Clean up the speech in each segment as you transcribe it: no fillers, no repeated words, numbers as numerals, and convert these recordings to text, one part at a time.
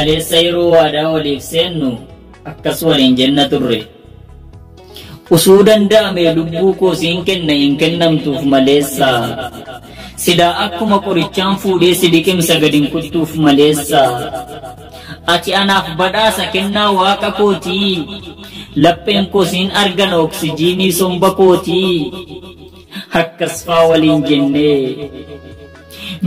Kaleessa yeroo waadaa waliif seennu akkas waliin jenna turre. Usuu danda'ame lubbuu koo siin kenna hin kennamtuuf maleessa. Silaa akkuma qorichaan fuudhee si liqimsa gad hin kuttuuf maleessa. Ati anaaf badhaasa kennaa waaqa kootii. Lapheen koo siin argan oksijiinii somba kootii. Akkas faa waliin jennee.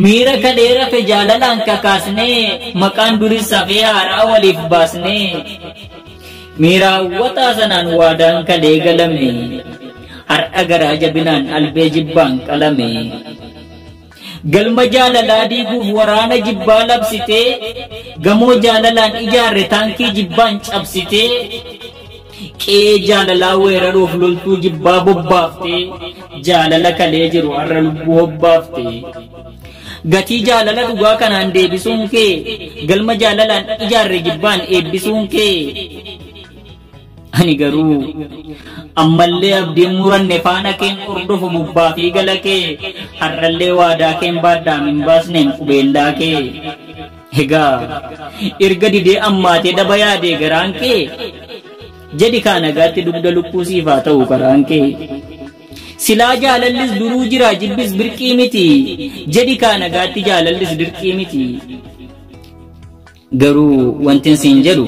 Miira kalee rafe jaalalaan kakaasnee maqaan duris hafee haaraa waliif baasnee. Miira hawwataa sanaan waadaan kalee galame. Har'a garaa jabinaan albee jibbaan qalame. Galma jaalalaa diiguuf waraana jibbaa labsitee gamoo jaalalaan ijaarre taankii jibbaan cabsitee qe'ee jaalalaa weeraruuf loltuu jibbaa bobbaaftee jaalala kalee jiru har'a lubbuu hobbaaftee. Gatii jaalala dhugaa kanaan deebisuun kee galma jaalalaan ijaarre jibbaan eebbisuun kee. Ani garuu ammallee abdiin muranne faana keen hordofu bubbaa fi gala kee har'allee waadaa keen baadhaam hin baasneen qubeellaa kee. Egaa erga didee ammaatee daba yaadee garaan kee jedhi kaa nagaatti dugda lukkuu siif haa ta'u karaan kee. Silaa jaalallis duruu jira jibbis birqii miti jedhi kaa nagaatti jaalallis dirqii miti. Garuu wantin siin jedhu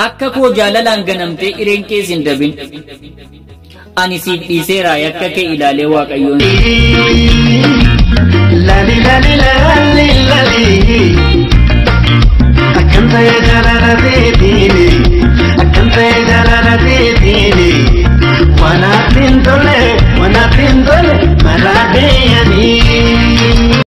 akka koo jaalalaan ganamtee ireen kee sin dabin. Ani siif dhiiseera yakka kee ilaalee Waaqayyoon. Lali lali lali lali Akkam ta'e jaalala teetiini Akkam ta'e jaalala teetiini Waan ati hin tolle waan ati hin tolle maraa deeyani.